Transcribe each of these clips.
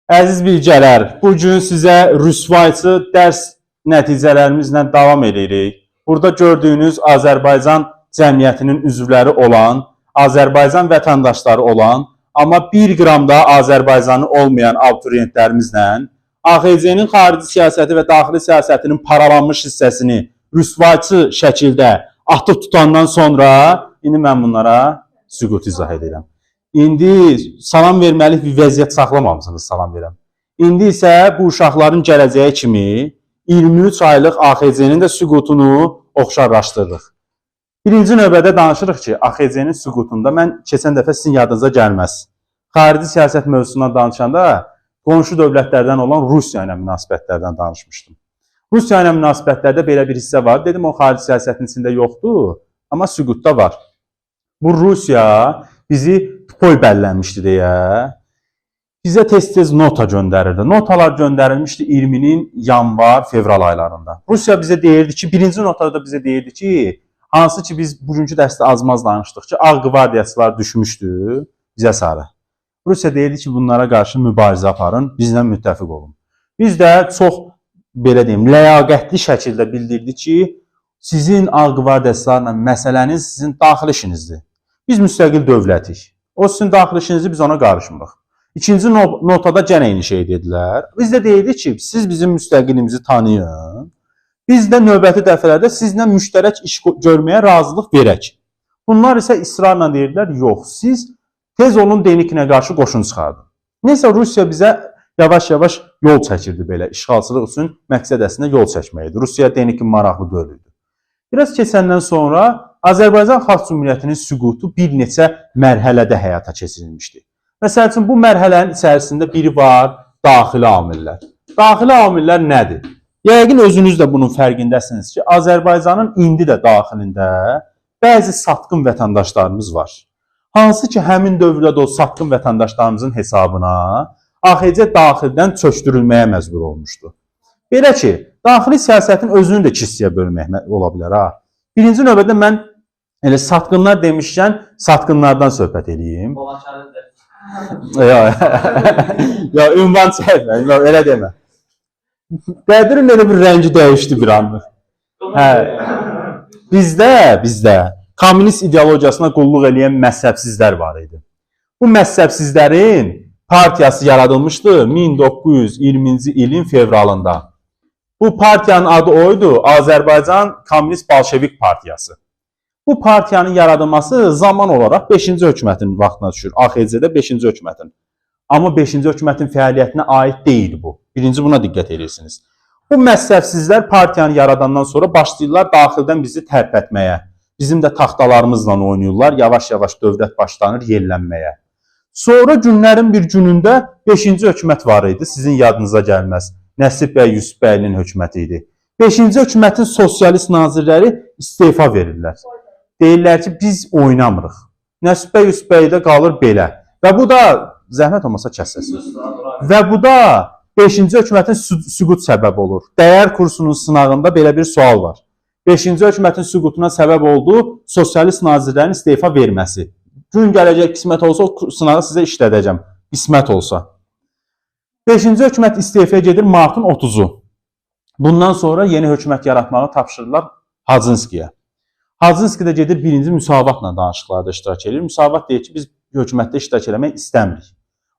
Əziz bilgələr, bu gün sizə rüsvayçı dərs nəticələrimizlə davam edirik. Burada gördüyünüz Azərbaycan cəmiyyətinin üzvləri olan, Azərbaycan vətəndaşları olan, amma 1 qram da Azərbaycanlı olmayan abituriyentlərimizlə AXC-nin xarici siyasəti və daxili siyasətinin paralanmış hissəsini rüsvayçı şəkildə atıb tutandan sonra indi mən bunlara süqut izah edirəm. İndi salam verməli bir vəziyyət saxlamamısınız, salam verəm. İndi isə bu uşaqların gələcəyi kimi 23 aylıq AXC-nin də süqutunu oxşarlaşdırdıq. Birinci növbədə danışırıq ki, AXC-nin süqutunda mən keçən dəfə sizin yadınıza gəlməz. Xarici siyasət mövzusundan danışanda qonşu dövlətlərdən olan Rusiya ilə münasibətlərdən danışmışdım. Rusiya ilə münasibətlərdə belə bir hissə var. Dedim, o xarici siyasətin içində yoxdur, amma süqutda var. Bu Rusiya bizi tupoy bəllənmişdi deyə bizə tez-tez nota göndərirdi. Notalar göndərilmişdi 20-nin yanvar, fevral aylarında. Rusiya bizə deyirdi ki, birinci notada bizə deyirdi ki, hansı ki biz bugünkü dərsdə azmaz danışdıq ki, Ağ qvardiyaçılar düşmüşdü bizə sarı. Rusiya deyirdi ki, bunlara qarşı mübarizə aparın, bizlə müttəfiq olun. Biz də çox, belə deyim, ləyaqətli şəkildə bildirdi ki, sizin Ağ qvardiyaçılarla məsələniz sizin daxili işinizdir. Biz müstəqil dövlətik. O sizin daxili işinizi, biz ona qarışmırıq. İkinci notada gənə eyni şey dedilər. Biz də deyirdik ki, siz bizim müstəqilliyimizi tanıyın. Biz də növbəti dəfələrdə sizlə müştərək iş görməyə razılıq verək. Bunlar isə israrla deyirdilər, yox, siz tez olun Denikinə qarşı qoşun çıxardın. Neysə, Rusiya bizə yavaş-yavaş yol çəkirdi belə. İşğalçılıq üçün məqsəd əslində yol çəkmək idi. Rusiya Denikin maraqlı deyil idi. Biraz keçəndən sonra Azərbaycan Xalq Cümhuriyyətinin süqutu bir neçə mərhələdə həyata keçirilmişdi. Məsəl üçün, bu mərhələnin içərisində biri var, daxili amillər. Daxili amillər nədir? Yəqin özünüz də bunun fərqindəsiniz ki, Azərbaycanın indi də daxilində bəzi satqın vətəndaşlarımız var. Hansı ki, həmin dövrdə də o satqın vətəndaşlarımızın hesabına AXC daxildən çökdürülməyə məcbur olmuşdu. Belə ki, daxili siyasətin özünü də hissəyə bölmək ola bilər. Ha. Birinci növbədə mən elə satqınlar demişkən, satqınlardan söhbət eləyim. Ya, ünvan çəkmə, elə demə. Qədirin elə bir rəngi dəyişdi bir anlıq. Hə. Bizdə komünist ideologiyasına qulluq eləyən məzhəbsizlər var idi. Bu məzhəbsizlərin partiyası yaradılmışdı 1920-ci ilin fevralında. Bu partiyanın adı oydu, Azərbaycan Komünist Bolşevik Partiyası. Bu partiyanın yaradılması zaman olaraq 5-ci hökumətin vaxtına düşür. AXC-də 5-ci hökumətin. Amma 5-ci hökumətin fəaliyyətinə aid deyil bu. Birinci buna diqqət edirsiniz. Bu məzhəbsizlər partiyanı yaradandan sonra başlayırlar daxildən bizi tərpətməyə. Bizim də taxtalarımızla oynayırlar. Yavaş-yavaş dövlət başlanır yellənməyə. Sonra günlərin bir günündə 5-ci hökumət var idi. Sizin yadınıza gəlməz. Nəsib bəy Yusufbəylinin hökuməti idi. 5-ci hökumətin sosialist nazirləri istefa verirlər. Deyirlər ki, biz oynamırıq. Nəsib bəy Yusufbəy də qalır belə. Və bu da, zəhmət olmasa kəsəsin. Və bu da 5-ci hökumətin süqut səbəbi olur. Dəyər kursunun sınağında belə bir sual var. 5-ci hökumətin süqutuna səbəb oldu sosialist nazirlərin istefa verməsi. Gün gələcək qismət olsa o sınağı sizə işlədəcəm. Qismət olsa. 5-ci hökumət istefaya gedir martın 30-u. Bundan sonra yeni hökumət yaratmağı tapşırırlar Hacınskiyə. Hacınski də gedir birinci müsavatla danışıqlarda iştirak edir. Müsavat deyir ki, biz hökumətdə iştirak eləmək istəmirik.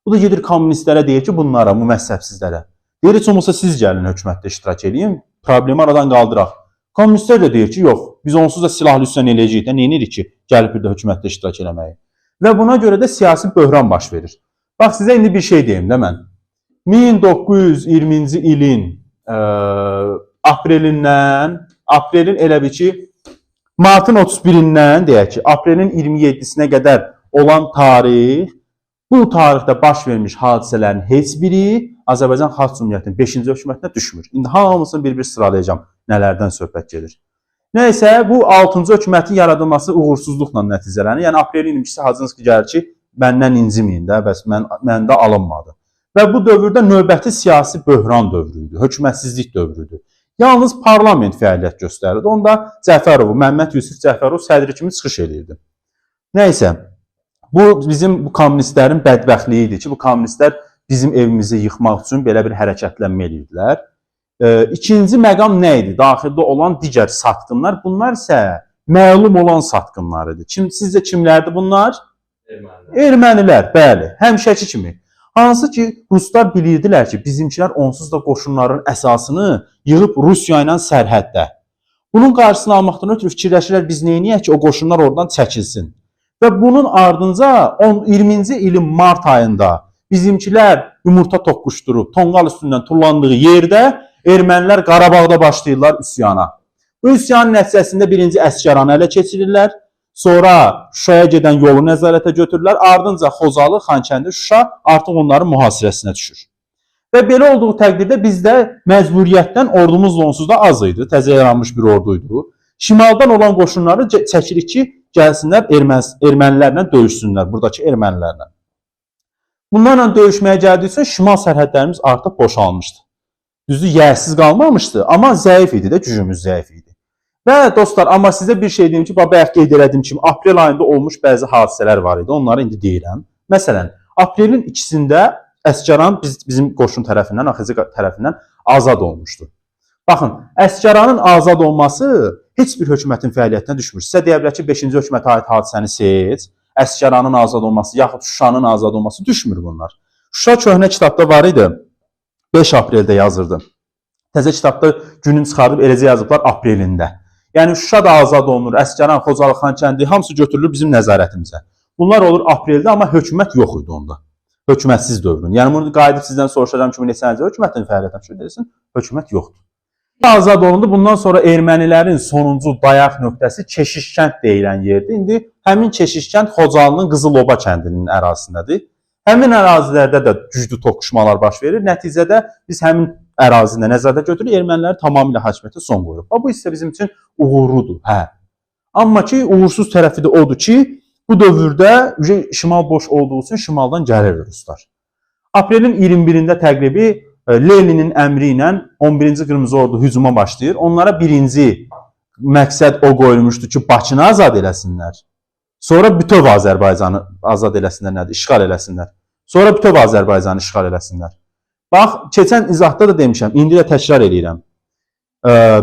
Bu da gedir kommunistlərə deyir ki, bunlara, bu məzhəbsizlərə. Deyir, heç olmasa siz gəlin hökumətdə iştirak eləyin, problemi aradan qaldıraq. Kommunistlər də deyir ki, yox, biz onsuz da silahlı üsyan eləyəcəyik də, nə edirik ki, gəlib bir də hökumətdə iştirak eləməyi. Və buna görə də siyasi böhran baş verir. Bax, sizə indi bir şey deyim də mən. 1920-ci ilin aprelindən, aprelin elə bir ki, martın 31-dən deyək ki, aprelin 27-sinə qədər olan tarix, bu tarixdə baş vermiş hadisələrin heç biri Azərbaycan Xalq Cümhuriyyətinin 5-ci hökumətinə düşmür. İndi hamısını bir-bir sıralayacağam, nələrdən söhbət gedir. Nəysə, bu 6-cı hökumətin yaradılması uğursuzluqla nəticələnir. Yəni, aprelin 22-si Hacınski gəlir ki, məndən inciməyin də, bəs məndə alınmadı. Və bu dövrdə növbəti siyasi böhran dövrü idi, hökumətsizlik dövrü idi. Yalnız parlament fəaliyyət göstərirdi. Onda Cəfərovu, Məmməd Yusif Cəfərov sədri kimi çıxış edirdi. Nəysə, bu bizim bu kommunistlərin bədbəxtliyi idi ki, bu kommunistlər bizim evimizi yıxmaq üçün belə bir hərəkətlənmə edirdilər. İkinci məqam nə idi? Daxildə olan digər satqınlar, bunlar isə məlum olan satqınlar idi. Sizcə kimlərdir bunlar? Ermənilər. Ermənilər, bəli, həmişəki kimi. Hansı ki, ruslar bilirdilər ki, bizimkilər onsuz da qoşunların əsasını yığıb Rusiya ilə sərhəddə. Bunun qarşısını almaqdan ötürü fikirləşirlər, biz neyniyək ki, o qoşunlar oradan çəkilsin. Və bunun ardınca 20-ci ilin mart ayında bizimkilər yumurta toqquşdurub, tonqal üstündən tullandığı yerdə ermənilər Qarabağda başlayırlar üsyana. Bu üsyanın nəticəsində birinci Əsgəranı ələ keçirirlər, sonra Şuşaya gedən yolu nəzarətə götürürlər, ardınca Xocalı, Xankəndi, Şuşa artıq onların mühasirəsinə düşür. Və belə olduğu təqdirdə bizdə məcburiyyətdən ordumuz da onsuz da az idi, təzə yaranmış bir ordu idi. Şimaldan olan qoşunları çəkirik ki, gəlsinlər ermənilərlə döyüşsünlər, buradakı ermənilərlə. Bunlarla döyüşməyə gəldiyi üçün şimal sərhədlərimiz artıq boşalmışdı. Düzdür, yərsiz qalmamışdı, amma zəif idi də, gücümüz zəif idi. Və dostlar, amma sizə bir şey deyim ki, bayaq qeyd elədim kimi, aprel ayında olmuş bəzi hadisələr var idi, onları indi deyirəm. Məsələn, aprelin 2-sində Əsgəran bizim qoşun tərəfindən, AXC tərəfindən azad olmuşdu. Baxın, Əsgəranın azad olması heç bir hökumətin fəaliyyətinə düşmür. Sizə deyə bilər ki, 5-ci hökumətə aid hadisəni seç, Əsgəranın azad olması, yaxud Şuşanın azad olması düşmür bunlar. Şuşa köhnə kitabda var idi, 5 apreldə yazırdı. Təzə kitabda günün çıxarıb eləcə yazıblar aprelində. Yəni Şuşa da azad olunur, Əsgəran, Xocalı, Xankəndi hamısı götürülür bizim nəzarətimizə. Bunlar olur apreldə, amma hökumət yox idi onda. Hökumətsiz dövrün. Yəni bunu qayıdıb sizdən soruşacağım ki, neçənci hökumətin fəaliyyətinə düşür desin, hökumət yoxdur. Azad olundu. Bundan sonra ermənilərin sonuncu dayaq nöqtəsi Keşişkənd deyilən yerdir. İndi həmin Keşişkənd Xocalının Qızıloba kəndinin ərazisindədir. Həmin ərazilərdə də güclü toqquşmalar baş verir. Nəticədə biz həmin ərazində nəzərdə götürürük, erməniləri tamamilə hakimiyyətə son qoyuruq. Bu isə bizim üçün uğurludur. Hə. Amma ki, uğursuz tərəfi də odur ki, bu dövrdə şimal boş olduğu üçün şimaldan gəlir ruslar. Aprelin 21-də təqribi Leninin əmri ilə 11-ci Qırmızı Ordu hücuma başlayır. Onlara birinci məqsəd o qoyulmuşdu ki, Bakını azad eləsinlər. Sonra bütöv Azərbaycanı azad eləsinlər, nədir? İşğal eləsinlər. Sonra bütöv Azərbaycanı işğal eləsinlər. Bax, keçən izahda da demişəm, indi də təkrar eləyirəm.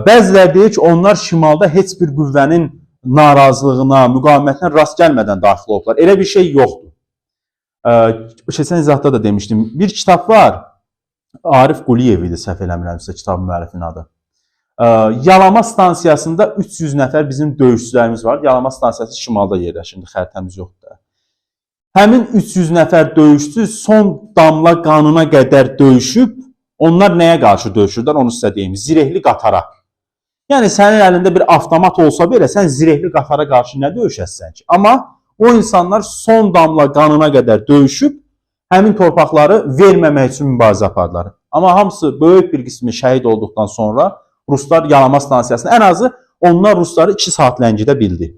Bəziləri deyir ki, onlar şimalda heç bir qüvvənin narazılığına, müqavimətinə rast gəlmədən daxil olublar. Elə bir şey yoxdur. Keçən izahda da demişdim. Bir kitab var, Arif Quliyev idi, səhv eləmirəmsə kitabın müəllifinin adı. Yalama stansiyasında 300 nəfər bizim döyüşçülərimiz var. Yalama stansiyası şimalda yerləşirdi, xəritəmiz yoxdur. Həmin 300 nəfər döyüşçü son damla qanına qədər döyüşüb, onlar nəyə qarşı döyüşürlər, onu sizə deyim, zirehli qatara. Yəni, sənin əlində bir avtomat olsa belə, sən zirehli qatara qarşı nə döyüşəsən ki? Amma o insanlar son damla qanına qədər döyüşüb, həmin torpaqları verməmək üçün mübarizə apardılar. Amma hamısı böyük bir qismi şəhid olduqdan sonra ruslar Yalama stansiyasını, ən azı onlar rusları 2 saat ləngidə bildi.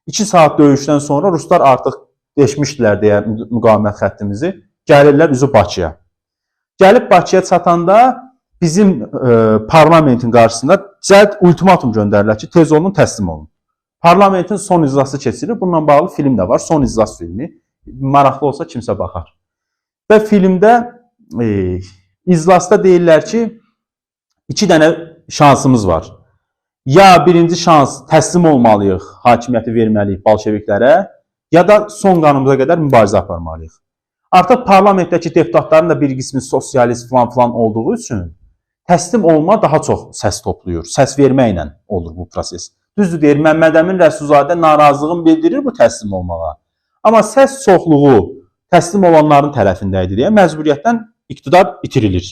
2 saat döyüşdən sonra ruslar artıq deşmişdilər deyə müqavimət xəttimizi, gəlirlər üzü Bakıya. Gəlib Bakıya çatanda bizim parlamentin qarşısında cəld ultimatum göndərirlər ki, tez olun, təslim olun. Parlamentin son iclası keçirilir. Bununla bağlı film də var, son iclas filmi. Maraqlı olsa kimsə baxar. Və filmdə, iclasda deyirlər ki, 2 dənə şansımız var. Ya birinci şans təslim olmalıyıq, hakimiyyəti verməliyik bolşeviklərə, ya da son qanımıza qədər mübarizə aparmalıyıq. Artıq parlamentdəki deputatların da bir qismi sosialist filan olduğu üçün təslim olma daha çox səs toplayır. Səs verməklə olur bu proses. Düzdür deyir, Məmməd Əmin Rəsulzadə narazılığını bildirir bu təslim olmağa. Amma səs çoxluğu təslim olanların tərəfində idi deyə məcburiyyətdən iqtidar itirilir.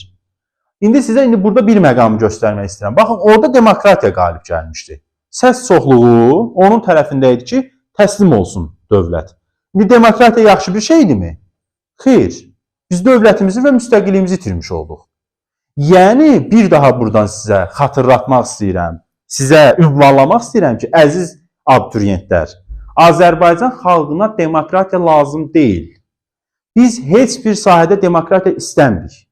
İndi sizə burada bir məqamı göstərmək istəyirəm. Baxın, orada demokratiya qalib gəlmişdi. Səs çoxluğu onun tərəfində idi ki, təslim olsun dövlət. İndi demokratiya yaxşı bir şeydirmi? Xeyr. Biz dövlətimizi və müstəqilliyimizi itirmiş olduq. Yəni, bir daha buradan sizə xatırlatmaq istəyirəm, sizə ünvanlamaq istəyirəm ki, əziz abituriyentlər, Azərbaycan xalqına demokratiya lazım deyil. Biz heç bir sahədə demokratiya istəmirik.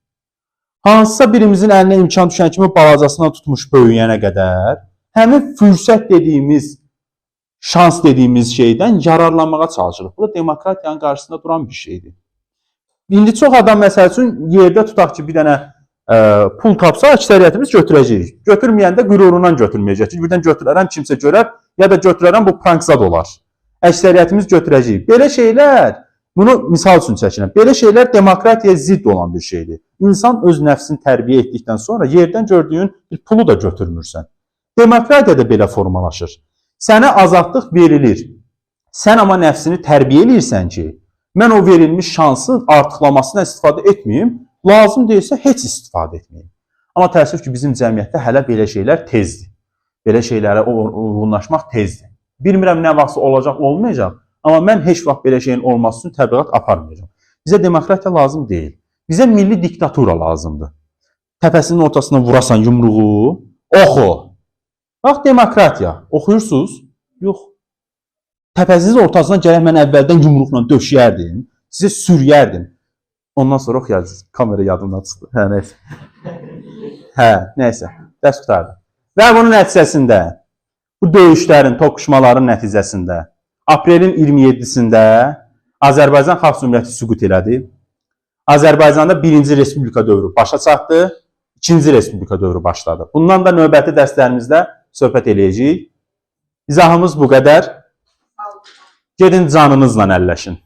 Hansısa birimizin əlinə imkan düşən kimi balacasına tutmuş böyüyənə qədər həmin fürsət dediyimiz, şans dediyimiz şeydən yararlanmağa çalışırıq. Bu da demokratiyanın qarşısında duran bir şeydir. İndi çox adam məsəl üçün yerdə tutaq ki, bir dənə pul tapsa, əksəriyyətimiz götürəcəyik. Götürməyəndə qürurundan götürməyəcək. Çünki birdən götürərəm, kimsə görər, ya da götürərəm, bu prankzad olar. Əksəriyyətimiz götürəcəyik. Belə şeylər, bunu misal üçün çəkirəm. Belə şeylər demokratiyaya zidd olan bir şeydir. İnsan öz nəfsini tərbiyə etdikdən sonra yerdən gördüyün bir pulu da götürmürsən. Demokratiya da belə formalaşır. Sənə azadlıq verilir. Sən amma nəfsini tərbiyə eləyirsən ki, mən o verilmiş şansın artıqlamasına istifadə etməyim, lazım deyilsə heç istifadə etməyim. Amma təəssüf ki, bizim cəmiyyətdə hələ belə şeylər tezdir. Belə şeylərə uyğunlaşmaq tezdir. Bilmirəm nə vaxtsa olacaq, olmayacaq, amma mən heç vaxt belə şeyin olması üçün təbliğat aparmayacağam. Bizə demokratiya lazım deyil. Bizə milli diktatura lazımdır. Təpəsinin ortasına vurasan yumruğu, oxu. Bax demokratiya. Oxuyursunuz? Yox. Təpəsinin ortasına gərək mən əvvəldən yumruqla döşəyərdim, sizə sürüyərdim. Ondan sonra oxuyacağız. Kamera yadımdan çıxdı. Hə, nəysə. Hə, nəysə. Dərs qurtardı. Və bunun nəticəsində, bu döyüşlərin, toqquşmaların nəticəsində aprelin 27-sində Azərbaycan Xalq Cümhuriyyəti süqut elədi. Azərbaycanda birinci Respublika dövrü başa çatdı, ikinci Respublika dövrü başladı. Bundan da növbəti dərslərimizdə söhbət eləyəcəyik. İzahımız bu qədər. Gedin canınızla əlləşin.